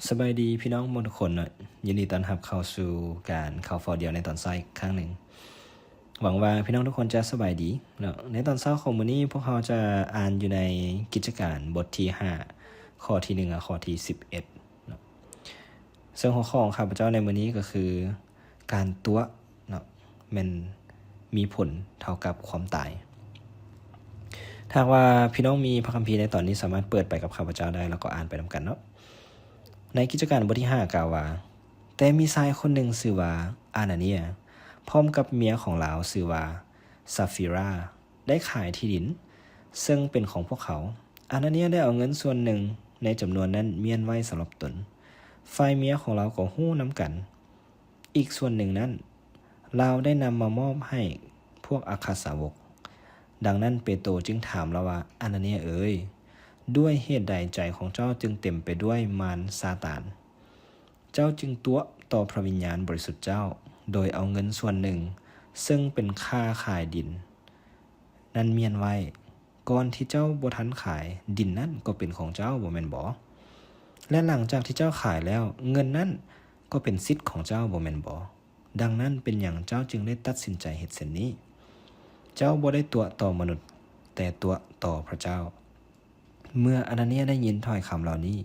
ສະບາຍດີພີ່ນ້ອງໝົດທຸກຄົນເນາະ, ຍິນດີຕ້ອນຮັບເຂົ້າສູ່ການເຂົ້າເຝົ້າດ່ຽວໃນຕອນເຊົ້າອີກຄັ້ງໜຶ່ງ. ຫວັງວ່າພີ່ນ້ອງທຸກຄົນຈະສະບາຍດີເນາະ. ໃນຕອນເຊົ້າຂອງມື້ນີ້ ພວກເຮົາຈະອ່ານຢູ່ໃນກິດຈະການບົດທີຫ້າ ຂໍ້ທີໜຶ່ງ ແລະ ຂໍ້ທີສິບເອັດເນາະ. ເຊິ່ງຫົວຂໍ້ຂອງຂ້າພະເຈົ້າໃນມື້ນີ້ກໍຄື ການຕົວະເນາະ ແມ່ນມີຜົນເທົ່າກັບຄວາມຕາຍ. ຖ້າຫາກວ່າພີ່ນ້ອງມີພະຄຳພີໃນຕອນນີ້ ສາມາດເປີດໄປກັບຂ້າພະເຈົ້າໄດ້ ແລ້ວກໍອ່ານໄປນຳກັນເນາະ. ໃນກິດຈະການບົດທີຫ້າກ່າວວ່າ, ແຕ່ມີຊາຍຄົນໜຶ່ງຊື່ວ່າອານາເນຍ ພ້ອມກັບເມຍຂອງລາວຊື່ວ່າຊາຟີຣາ ໄດ້ຂາຍທີ່ດິນເຊິ່ງເປັນຂອງພວກເຂົາ. ອານາເນຍໄດ້ເອົາເງິນສ່ວນໜຶ່ງໃນຈຳນວນນັ້ນມ້ຽນໄວ້ສຳລັບຕົນ. ຝ່າຍເມຍຂອງລາວກໍຮູ້ນຳກັນ. ອີກສ່ວນໜຶ່ງນັ້ນ ລາວໄດ້ນຳມາມອບໃຫ້ພວກອັກຄະສາວົກ. ດັ່ງນັ້ນເປໂຕຈຶ່ງຖາມລາວວ່າ, ອານາເນຍເອີຍ, ດ້ວຍເຫດໃດໃຈຂອງເຈົ້າຈຶ່ງເຕັມໄປດ້ວຍມານຊາຕານ? ເຈົ້າຈຶ່ງຕົວະຕໍ່ພະວິນຍານບໍລິສຸດເຈົ້າ ໂດຍເອົາເງິນສ່ວນໜຶ່ງເຊິ່ງເປັນຄ່າຂາຍດິນນັ້ນມ້ຽນໄວ້. ກ່ອນທີ່ເຈົ້າບໍ່ທັນຂາຍ, ດິນນັ້ນກໍເປັນຂອງເຈົ້າບໍ່ແມ່ນບໍ? ແລະ ຫຼັງຈາກທີ່ເຈົ້າຂາຍແລ້ວ, ເງິນນັ້ນກໍເປັນສິດຂອງເຈົ້າບໍ່ແມ່ນບໍ? ດັ່ງນັ້ນເປັນຫຍັງເຈົ້າຈຶ່ງໄດ້ຕັດສິນໃຈເຮັດເຊັ່ນນີ້? ເຈົ້າບໍ່ໄດ້ຕົວະຕໍ່ມະນຸດ, ແຕ່ຕົວະຕໍ່ພະເຈົ້າ. ເມື່ອອານາເນຍໄດ້ຍິນຖ້ອຍຄຳເຫຼົ່ານີ້,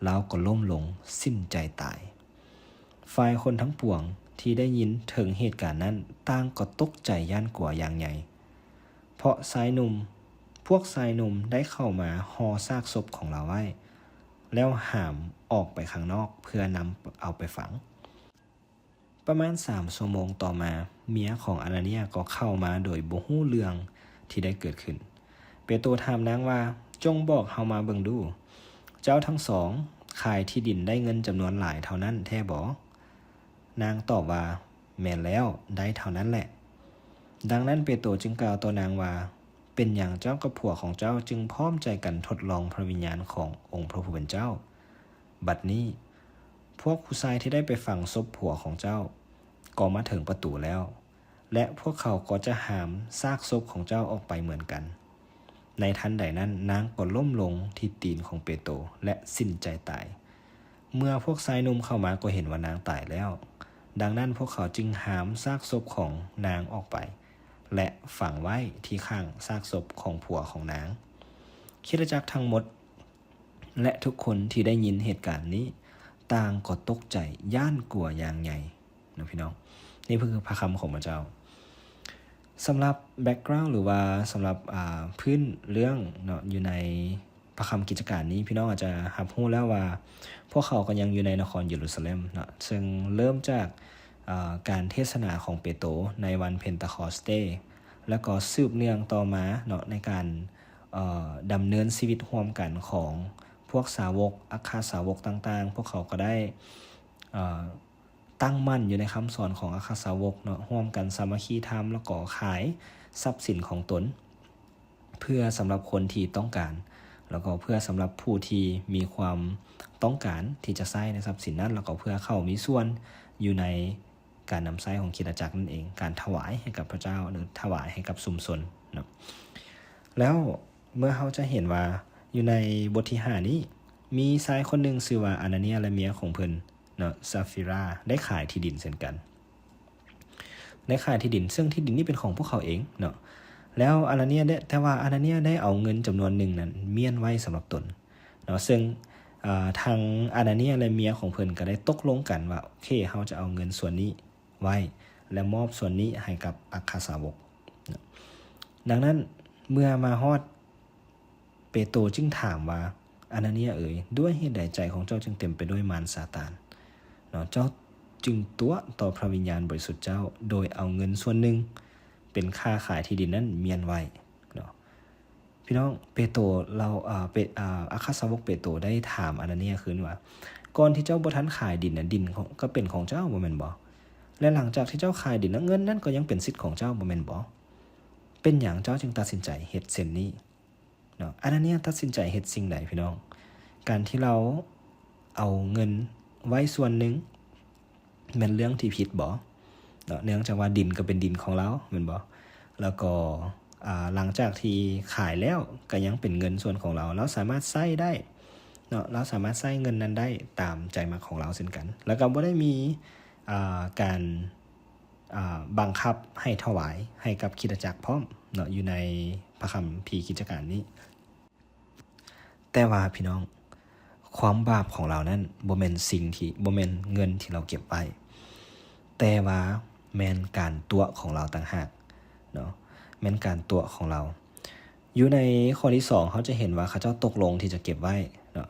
ລາວກໍລົ້ມລົງສິ້ນໃຈຕາຍ. ຝ່າຍຄົນທັງປວງທີ່ໄດ້ຍິນເຖິງເຫດການນັ້ນ ຕ່າງກໍຕົກໃຈຢ້ານກົວຢ່າງໃຫຍ່, ເພາະຊາຍໜຸ່ມ, ພວກຊາຍໜຸ່ມໄດ້ເຂົ້າມາຫໍ່ຊາກສົບຂອງລາວໄວ້ ແລ້ວຫາມອອກໄປຂ້າງນອກເພື່ອນຳເອົາໄປຝັງ. ປະມານສາມຊົ່ວໂມງຕໍ່ມາ, ເມຍຂອງອານາເນຍກໍເຂົ້າມາໂດຍບໍ່ຮູ້ເລື່ອງທີ່ໄດ້ເກີດຂຶ້ນ. ເປໂຕຖາມນາງວ່າ, ຈົ່ງບອກເຮົາມາເບິ່ງດູ, ເຈົ້າທັງສອງຂາຍທີ່ດິນໄດ້ເງິນຈຳນວນຫຼາຍເທົ່ານັ້ນແທ້ບໍ? ນາງຕອບວ່າ, ແມ່ນແລ້ວ, ໄດ້ເທົ່ານັ້ນແຫຼະ. ດັ່ງນັ້ນເປໂຕຈຶ່ງກ່າວຕໍ່ນາງວ່າ, ເປັນຫຍັງເຈົ້າກັບຜົວຂອງເຈົ້າຈຶ່ງພ້ອມໃຈກັນທົດລອງພະວິນຍານຂອງອົງພະຜູ້ເປັນເຈົ້າ? ບັດນີ້, ພວກຜູ້ຊາຍທີ່ໄດ້ໄປຝັງສົບຜົວຂອງເຈົ້າກໍມາເຖິງປະຕູແລ້ວ, ແລະ ພວກເຂົາກໍຈະຫາມຊາກສົບຂອງເຈົ້າອອກໄປເໝືອນກັນ. ໃນທັນໃດນັ້ນ, ນາງກໍລົ້ມລົງທີ່ຕີນຂອງເປໂຕ ແລະ ສິ້ນໃຈຕາຍ. ເມື່ອພວກຊາຍໜຸ່ມເຂົ້າມາກໍເຫັນວ່ານາງຕາຍແລ້ວ. ດັ່ງນັ້ນ, ພວກເຂົາຈຶ່ງຫາມຊາກສົບຂອງນາງອອກໄປ ແລະ ຝັງໄວ້ທີ່ຂ້າງຊາກສົບຂອງຜົວຂອງນາງ. ຄຣິສຕະຈັກທັງໝົດ ແລະ ທຸກຄົນທີ່ໄດ້ຍິນເຫດການນີ້ ຕ່າງກໍຕົກໃຈຢ້ານກົວຢ່າງໃຫຍ່ເນາະ ພີ່ນ້ອງ. ນີ້ຄືພະຄຳຂອງພະເຈົ້າ. ສຳລັບ background ຫຼືວ່າສຳລັບ ອ່າ ພື້ນເລື່ອງເນາະ ຢູ່ໃນພະຄຳກິດຈະການນີ້ ພີ່ນ້ອງອາດຈະຮັບຮູ້ແລ້ວວ່າ ພວກເຂົາກໍຍັງຢູ່ໃນນະຄອນເຢຣູຊາເລັມເນາະ, ເຊິ່ງເລີ່ມຈາກ ອ່າ ການເທດສະໜາຂອງເປໂຕໃນວັນເພັນຕາຄອສເຕ ແລ້ວກໍສືບເນື່ອງຕໍ່ມາເນາະ ໃນການ ເອີ ດຳເນີນຊີວິດຮ່ວມກັນຂອງພວກສາວົກ, ອັກຄະສາວົກຕ່າງໆ, ພວກເຂົາກໍໄດ້ ເອີ ຕັ້ງໝັ້ນຢູ່ໃນຄຳສອນຂອງອັກຄະສາວົກເນາະ, ຮ່ວມກັນສາມັກຄີທຳ ແລ້ວກໍຂາຍຊັບສິນຂອງຕົນ ເພື່ອສຳລັບຄົນທີ່ຕ້ອງການ ແລ້ວກໍເພື່ອສຳລັບຜູ້ທີ່ມີຄວາມຕ້ອງການທີ່ຈະໃຊ້ໃນຊັບສິນນັ້ນ ແລ້ວກໍເພື່ອເຂົ້າມີສ່ວນຢູ່ໃນ ການນຳໃຊ້ຂອງຄຣິສຕະຈັກນັ້ນເອງ, ການຖວາຍໃຫ້ກັບພະເຈົ້າ ຫຼື ຖວາຍໃຫ້ກັບຊຸມຊົນເນາະ. ແລ້ວເມື່ອເຮົາຈະເຫັນວ່າຢູ່ໃນບົດທີຫ້ານີ້ ມີຊາຍຄົນໜຶ່ງຊື່ວ່າອານາເນຍ ແລະ ເມຍຂອງເພິ່ນເນາະ ຊາຟີຣາ ໄດ້ຂາຍທີ່ດິນເຊັ່ນກັນ, ໄດ້ຂາຍທີ່ດິນ ເຊິ່ງທີ່ດິນນີ້ເປັນຂອງພວກເຂົາເອງເນາະ. ແລ້ວອານາເນຍໄດ້ ແຕ່ວ່າອານາເນຍໄດ້ເອົາເງິນຈຳນວນໜຶ່ງນັ້ນມ້ຽນໄວ້ສຳລັບຕົນ ເນາະ, ເຊິ່ງ ເອີ ທັງອານາເນຍ ແລະ ເມຍຂອງເພິ່ນກໍໄດ້ຕົກລົງກັນວ່າ ໂອເຄ ເຮົາຈະເອົາເງິນສ່ວນນີ້ໄວ້ ແລະ ມອບສ່ວນນີ້ໃຫ້ກັບອັກຄະສາວົກ. ດັ່ງນັ້ນ ເມື່ອມາຮອດ ເປໂຕຈຶ່ງຖາມວ່າ, ອານາເນຍເອີຍ, ດ້ວຍເຫດໃດໃຈຂອງເຈົ້າຈຶ່ງເຕັມໄປດ້ວຍມານຊາຕານ? ເນາະ, ເຈົ້າຈຶ່ງຕົວະຕໍ່ພະວິນຍານບໍລິສຸດເຈົ້າ ໂດຍເອົາເງິນສ່ວນໜຶ່ງເປັນຄ່າຂາຍທີ່ດິນນັ້ນມ້ຽນໄວ້. ເນາະ ພີ່ນ້ອງ, ເປໂຕລາວ ເອີ ເປ ເອີ ອັກຄະສາວົກເປໂຕໄດ້ຖາມອານາເນຍຄືນວ່າ, ກ່ອນທີ່ເຈົ້າບໍ່ທັນຂາຍດິນນະ, ດິນຂອງ ກໍເປັນຂອງເຈົ້າບໍ່ແມ່ນບໍ? ແລະ ຫຼັງຈາກທີ່ເຈົ້າຂາຍດິນນະ, ເງິນນັ້ນກໍຍັງເປັນສິດຂອງເຈົ້າບໍ່ແມ່ນບໍ? ເປັນຫຍັງເຈົ້າຈຶ່ງຕັດສິນໃຈເຮັດເຊັ່ນນີ້? ເນາະ, ອານາເນຍຕັດສິນໃຈເຮັດສິ່ງໃດ ພີ່ນ້ອງ? ການທີ່ລາວເອົາເງິນໄວ້ສ່ວນໜຶ່ງ ແມ່ນເລື່ອງທີ່ຜິດບໍ? ເນາະ, ເນື່ອງຈາກວ່າດິນກໍເປັນດິນຂອງລາວແມ່ນບໍ? ແລ້ວກໍ ອາ ຫຼັງຈາກທີ່ຂາຍແລ້ວກໍຍັງເປັນເງິນສ່ວນຂອງລາວ, ລາວສາມາດໃຊ້ໄດ້ ເນາະ, ລາວສາມາດໃຊ້ເງິນນັ້ນໄດ້ຕາມໃຈມັກຂອງລາວເຊັ່ນກັນ. ແລ້ວກໍບໍ່ໄດ້ມີ ອ່າ ການ ອ່າ ບັງຄັບໃຫ້ຖວາຍໃຫ້ກັບຄຣິສຕະຈັກພ້ອມເນາະ ຢູ່ໃນພະຄຳພີກິດຈະການນີ້. ແຕ່ວ່າພີ່ນ້ອງ, ຄວາມບາບຂອງລາວນັ້ນບໍ່ແມ່ນສິ່ງທີ່ ບໍ່ແມ່ນເງິນທີ່ລາວເກັບໄວ້, ແຕ່ວ່າແມ່ນການຕົວະຂອງລາວຕ່າງຫາກເນາະ, ແມ່ນການຕົວະຂອງລາວ. ຢູ່ໃນຂໍ້ທີສອງ ເຮົາຈະເຫັນວ່າເຂົາເຈົ້າຕົກລົງທີ່ຈະເກັບໄວ້ເນາະ,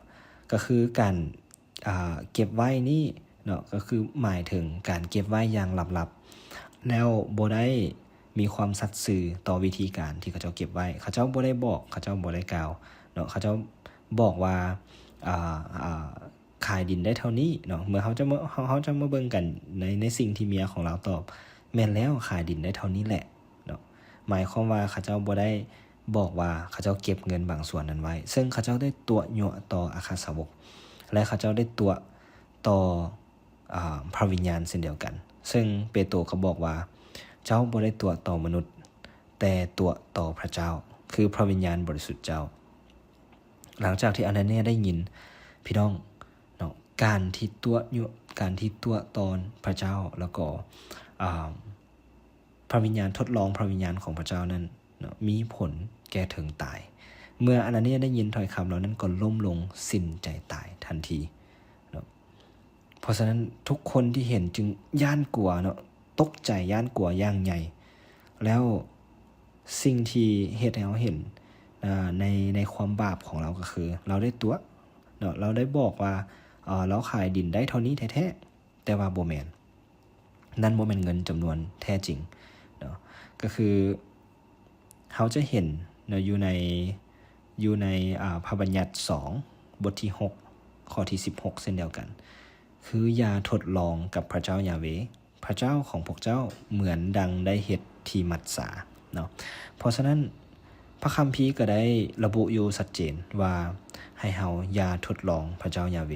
ກໍຄືການ ອ່າ ເກັບໄວ້ນີ້ເນາະ ກໍຄືໝາຍເຖິງການເກັບໄວ້ຢ່າງລັບໆ ແລ້ວບໍ່ໄດ້ມີຄວາມສັດຊື່ຕໍ່ວິທີການທີ່ເຂົາເຈົ້າເກັບໄວ້. ເຂົາເຈົ້າບໍ່ໄດ້ບອກ, ເຂົາເຈົ້າບໍ່ໄດ້ກ່າວເນາະ, ເຂົາເຈົ້າບອກວ່າ ອ່າ ອ່າ ຂາຍດິນໄດ້ເທົ່ານີ້ເນາະ. ເມື່ອເຮົາຈະມາ ເຮົາ ເຮົາຈະມາເບິ່ງກັນໃນ ໃນສິ່ງທີ່ເມຍຂອງລາວຕອບ, ແມ່ນແລ້ວ, ຂາຍດິນໄດ້ເທົ່ານີ້ແຫຼະເນາະ. ໝາຍຄວາມວ່າເຂົາເຈົ້າບໍ່ໄດ້ ບອກວ່າເຂົາເຈົ້າເກັບເງິນບາງສ່ວນນັ້ນໄວ້, ເຊິ່ງເຂົາເຈົ້າໄດ້ຕົວະຍົວະຕໍ່ອັກຄະສາວົກ ແລະ ເຂົາເຈົ້າໄດ້ຕົວະຕໍ່ ອາ ພະວິນຍານເຊັ່ນດຽວກັນ. ເຊິ່ງເປໂຕກໍບອກວ່າ, ເຈົ້າບໍ່ໄດ້ຕົວະຕໍ່ມະນຸດ, ແຕ່ຕົວະຕໍ່ພະເຈົ້າ, ຄືພະວິນຍານບໍລິສຸດເຈົ້າ. ຫຼັງຈາກທີ່ອານາເນຍໄດ້ຍິນ, ພີ່ນ້ອງເນາະ, ການທີ່ຕົວະຍຸ ການທີ່ຕົວະຕໍ່ພະເຈົ້າ ແລ້ວກໍ ອາ ພະວິນຍານ ທົດລອງພະວິນຍານຂອງພະເຈົ້ານັ້ນເນາະ ມີຜົນແກ່ເຖິງຕາຍ. ເມື່ອອານາເນຍໄດ້ຍິນຖ້ອຍຄຳເຫຼົ່ານັ້ນ ກໍລົ້ມລົງສິ້ນໃຈຕາຍທັນທີເນາະ. ເພາະສະນັ້ນ ທຸກຄົນທີ່ເຫັນຈຶ່ງຢ້ານກົວເນາະ, ຕົກໃຈຢ້ານກົວຢ່າງໃຫຍ່. ແລ້ວສິ່ງທີ່ເຮັດໃຫ້ເຮົາເຫັນ ອາ ໃນ ໃນຄວາມບາບຂອງລາວ ກໍຄືລາວໄດ້ຕົວະເນາະ, ລາວໄດ້ບອກວ່າ ເອີ ລາວຂາຍດິນໄດ້ເທົ່ານີ້ແທ້ໆ. ແຕ່ວ່າບໍ່ແມ່ນ, ນັ້ນບໍ່ແມ່ນເງິນຈຳນວນແທ້ຈິງເນາະ. ກໍຄືເຮົາຈະເຫັນເນາະ ຢູ່ໃນ ຢູ່ໃນ ອາ ພະບັນຍັດສອງ ບົດທີຫົກ ຂໍ້ທີສິບຫົກ ເຊັ່ນດຽວກັນ, ຄືຢ່າທົດລອງກັບພະເຈົ້າຢາເວ ພະເຈົ້າຂອງພວກເຈົ້າ ເໝືອນດັ່ງໄດ້ເຮັດທີ່ມັດສາເນາະ. ເພາະສະນັ້ນ ພະຄຳພີກໍໄດ້ລະບຸຢູ່ຊັດເຈນວ່າ ໃຫ້ເຮົາຢ່າທົດລອງພະເຈົ້າຢາເວ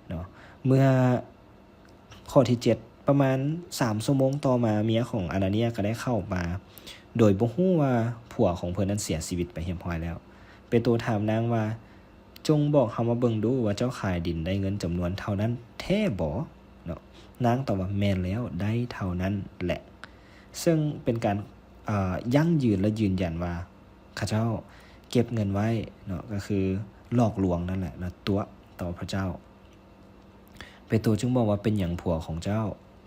ເນາະ. ເມື່ອຂໍ້ທີເຈັດ ປະມານສາມຊົ່ວໂມງຕໍ່ມາ, ເມຍຂອງອານາເນຍກໍໄດ້ເຂົ້າມາ ໂດຍບໍ່ຮູ້ວ່າຜົວຂອງເພິ່ນນັ້ນເສຍຊີວິດໄປຮຽບຮ້ອຍແລ້ວ. ເປໂຕຖາມນາງວ່າ, ຈົ່ງບອກເຮົາມາເບິ່ງດູວ່າເຈົ້າຂາຍດິນໄດ້ເງິນຈຳນວນເທົ່ານັ້ນແທ້ບໍ? ເນາະ, ນາງຕອບວ່າ ແມ່ນແລ້ວ, ໄດ້ເທົ່ານັ້ນແຫຼະ. ເຊິ່ງເປັນການ ເອີ ຢັ້ງຢືນ ແລະ ຢືນຢັນວ່າ ເຂົາເຈົ້າເກັບເງິນໄວ້ເນາະ, ກໍຄືຫຼອກລວງນັ້ນແຫຼະເນາະ, ຕົວະຕໍ່ພະເຈົ້າ. ເປໂຕຈຶ່ງບອກວ່າ, ເປັນຫຍັງຜົວຂອງເຈົ້າ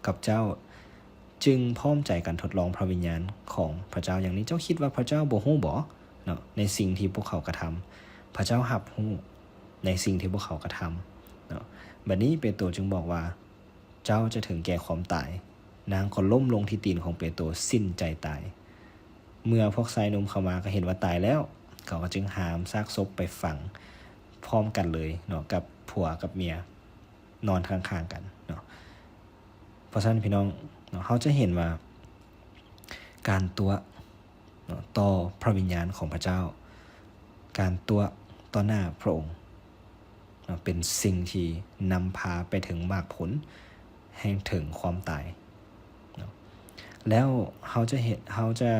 ກັບເຈົ້າຈຶ່ງພ້ອມໃຈກັນທົດລອງພະວິນຍານຂອງພະເຈົ້າຢ່າງນີ້? ເຈົ້າຄິດວ່າພະເຈົ້າບໍ່ຮູ້ບໍເນາະ ໃນສິ່ງທີ່ພວກເຂົາກະທຳ? ພະເຈົ້າຮັບຮູ້ໃນສິ່ງທີ່ພວກເຂົາກະທຳເນາະ. ບັດນີ້ເປໂຕຈຶ່ງບອກວ່າ, ເຈົ້າຈະເຖິງແກ່ຄວາມຕາຍ. ນາງກໍລົ້ມລົງທີ່ຕີນຂອງເປໂຕ, ສິ້ນໃຈຕາຍ. ເມື່ອພວກຊາຍໜຸ່ມເຂົ້າມາກໍເຫັນວ່າຕາຍແລ້ວ, ເຂົາກໍຈຶ່ງຫາມຊາກສົບໄປຝັງພ້ອມກັນເລີຍເນາະ, ກັບຜົວກັບເມຍນອນຂ້າງໆກັນເນາະ. ເພາະສະນັ້ນ ພີ່ນ້ອງເນາະ, ເຮົາຈະເຫັນວ່າການຕົວະ ເນາະ ຕໍ່ພະວິນຍານຂອງພະເຈົ້າ, ການຕົວະຕໍ່ໜ້າພະອົງເນາະ ເປັນສິ່ງທີ່ນຳພາໄປເຖິງໝາກຜົນ ໃຫ້ເຖິງຄວາມຕາຍເນາະ. ແລ້ວເຮົາຈະເຫັນ ເຮົາຈະ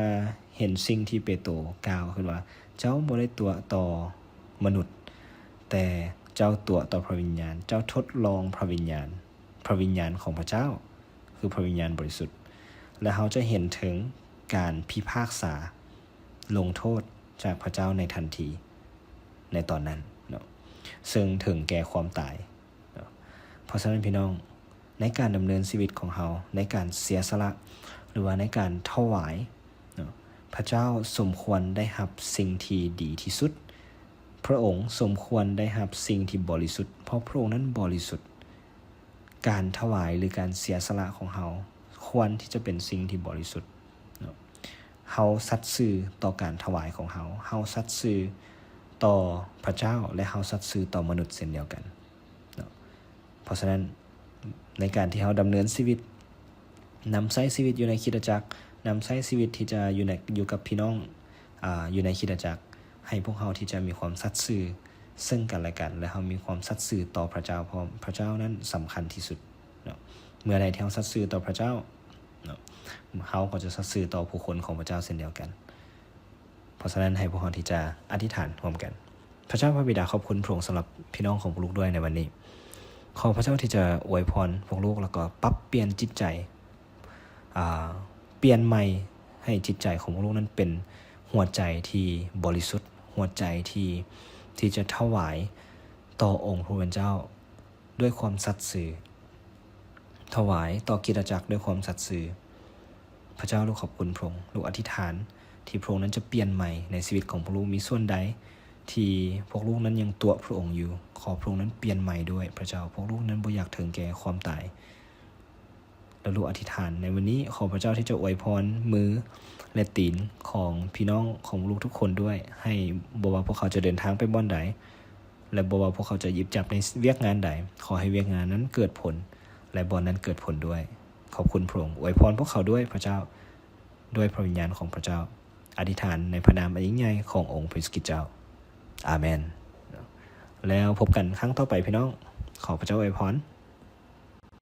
ເຫັນສິ່ງທີ່ເປໂຕກ່າວຂຶ້ນວ່າ, ເຈົ້າບໍ່ໄດ້ຕົວະຕໍ່ມະນຸດ, ແຕ່ເຈົ້າຕົວະຕໍ່ພະວິນຍານ, ເຈົ້າທົດລອງພະວິນຍານ, ພະວິນຍານຂອງພະເຈົ້າ ຄືພະວິນຍານບໍລິສຸດ. ແລະ ເຮົາຈະເຫັນເຖິງການພິພາກສາລົງໂທດຈາກພະເຈົ້າໃນທັນທີໃນຕອນນັ້ນເນາະ, ເຊິ່ງເຖິງແກ່ຄວາມຕາຍເນາະ. ເພາະສະນັ້ນ ພີ່ນ້ອງ, ໃນການດຳເນີນຊີວິດຂອງເຮົາ, ໃນການເສຍສະຫຼະ ຫຼືວ່າໃນການຖວາຍເນາະ, ພະເຈົ້າສົມຄວນໄດ້ຮັບສິ່ງທີ່ດີທີ່ສຸດ. ພະອົງສົມຄວນໄດ້ຮັບສິ່ງທີ່ບໍລິສຸດ, ເພາະພະອົງນັ້ນບໍລິສຸດ. ການຖວາຍ ຫຼື ການເສຍສະຫຼະຂອງເຮົາ ຄວນທີ່ຈະເປັນສິ່ງທີ່ບໍລິສຸດເນາະ. ເຮົາສັດຊື່ຕໍ່ການຖວາຍຂອງເຮົາ, ເຮົາສັດຊື່ຕໍ່ພະເຈົ້າ ແລະ ເຮົາສັດຊື່ຕໍ່ມະນຸດເຊັ່ນດຽວກັນເນາະ. ເພາະສະນັ້ນ ໃນການທີ່ເຮົາດຳເນີນຊີວິດ, ນຳໃຊ້ຊີວິດຢູ່ໃນຄຣິສຕະຈັກ, ນຳໃຊ້ຊີວິດທີ່ຈະຢູ່ໃນ ຢູ່ກັບພີ່ນ້ອງ ອາ ຢູ່ໃນຄຣິສຕະຈັກ, ໃຫ້ພວກເຮົາທີ່ຈະມີຄວາມສັດຊື່ເຊິ່ງກັນແລະກັນ ແລະ ເຮົາມີຄວາມສັດຊື່ຕໍ່ພະເຈົ້າພ້ອມ. ພະເຈົ້ານັ້ນສຳຄັນທີ່ສຸດເນາະ. ເມື່ອໃດທີ່ເຮົາສັດຊື່ຕໍ່ພະເຈົ້າເນາະ, ເຮົາກໍຈະສັດຊື່ຕໍ່ຜູ້ຄົນຂອງພະເຈົ້າເຊັ່ນດຽວກັນ. ເພາະສະນັ້ນ ໃຫ້ພວກເຮົາທີ່ຈະອະທິຖານຮ່ວມກັນ. ພະເຈົ້າພະບິດາ ຂອບຄຸນພະອົງສຳລັບພີ່ນ້ອງຂອງພວກລູກດ້ວຍໃນວັນນີ້. ຂໍພະເຈົ້າທີ່ຈະອວຍພອນພວກລູກ ແລ້ວກໍປັບປ່ຽນຈິດໃຈ, ອ່າ, ປ່ຽນໃໝ່ໃຫ້ຈິດໃຈຂອງພວກລູກນັ້ນເປັນຫົວໃຈທີ່ບໍລິສຸດ, ຫົວໃຈທີ່, ທີ່ຈະຖວາຍຕໍ່ອົງພະຜູ້ເປັນເຈົ້າ ດ້ວຍຄວາມສັດຊື່, ຖວາຍຕໍ່ຄຣິສຕະຈັກດ້ວຍຄວາມສັດຊື່. ພະເຈົ້າ, ລູກຂອບຄຸນພະອົງ. ລູກອະທິຖານທີ່ພະອົງນັ້ນຈະປ່ຽນໃໝ່ໃນຊີວິດຂອງພວກລູກ. ມີສ່ວນໃດທີ່ພວກລູກນັ້ນຍັງຕົວະພະອົງຢູ່, ຂໍພະອົງນັ້ນປ່ຽນໃໝ່ດ້ວຍ, ພະເຈົ້າ. ພວກລູກນັ້ນບໍ່ຢາກເຖິງແກ່ຄວາມຕາຍ. ແລະ ລູກອະທິຖານໃນວັນນີ້, ຂໍພະເຈົ້າທີ່ຈະອວຍພອນມືແລະຕີນຂອງພີ່ນ້ອງຂອງລູກທຸກຄົນດ້ວຍ, ໃຫ້ບໍ່ວ່າພວກເຂົາຈະເດີນທາງໄປບ່ອນໃດ ແລະ ບໍ່ວ່າພວກເຂົາຈະຫຍິບຈັບໃນວຽກງານໃດ, ຂໍໃຫ້ວຽກງານນັ້ນເກີດຜົນ ແລະ ບ່ອນນັ້ນເກີດຜົນດ້ວຍ. ຂອບຄຸນພະອົງ. ອວຍພອນພວກເຂົາດ້ວຍ, ພະເຈົ້າ, ດ້ວຍພະວິນຍານຂອງພະເຈົ້າ. ອະທິຖານໃນພະນາມອັນຍິ່ງໃຫຍ່ຂອງອົງພະເຢຊູຄຣິດເຈົ້າ. ອາເມນ. ແລ້ວພົບກັນຄັ້ງຕໍ່ໄປ, ພີ່ນ້ອງ. ຂໍພະເຈົ້າອວຍພອນ.